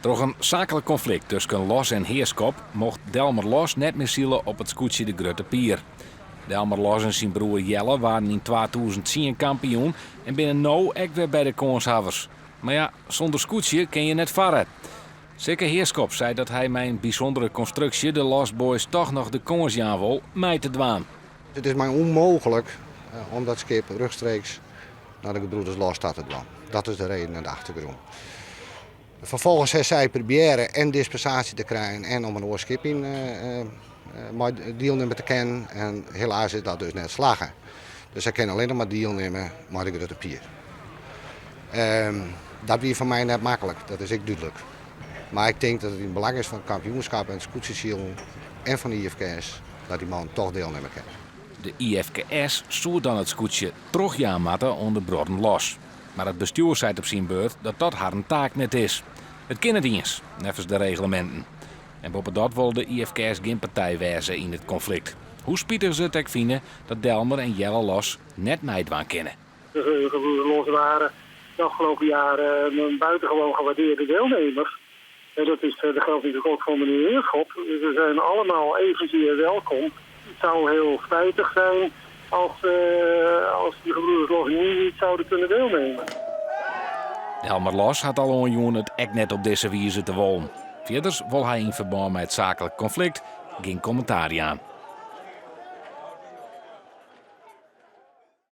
Troch in saaklik konflikt tusken Los en Heerschop mocht Delmer Los net mear sile op it skûtsje De Grutte Pier. Delmer Los en syn broer Jelle waarden yn 2010 kampioen en binne no ek wer by de kânshawwers. Mar ja, sûnder skûtsje kin je net farre. Sikke Heerschop sei dat hy mei in bysûndere konstruksje de Los Boys toch noch de kâns jaan wol mei te dwaan. It is my ûnmooglik om dat skip rjochtstreeks nei de Gebroeders Los ta te dwaan. Dat is de reden en de achtergrûn. Ferfolgens ha sy probearre en dispensaasje te krijen en om in oar skip yn mei dielnimme te kinnen. En helaas is dat dus net slagge. Dus sy kinne allinnich mar dielnimme mei de Grutte Pier. Dat wie foar my net maklik, dat is ek dúdlik. Mar ik tink dat it yn it belang is fan it kampioenskap en it skûtsjesilen en fan de IFKS dat dy mannen toch dielnimme kinne. De IFKS soe dan it skûtsje trochjaan moatte oan de bruorren Los. Mar it bestjoer seit op syn beurt dat dat harren taak net is. It kin net iens, neffens de regleminten. En boppedat wol de IFKS gjin partij wêze yn it konflikt. Hoe spitich se it ek fine dat Delmer en Jelle Los net meidwaan kinne. De gebroeders Los waren de afgelopen jaren een buitengewoon gewaardeerde deelnemers. En dat is, dat geldt natuurlijk ook voor meneer Heerschop. Ze zijn allemaal evenzeer welkom. Het zou heel spijtig zijn als, als de gebroeders Los nu niet zouden kunnen deelnemen. Delmer Los hat al oanjûn it ek net op dizze wize te wollen. Fierders wol hy yn ferbân mei it saaklik konflikt gjin kommentaar jaan.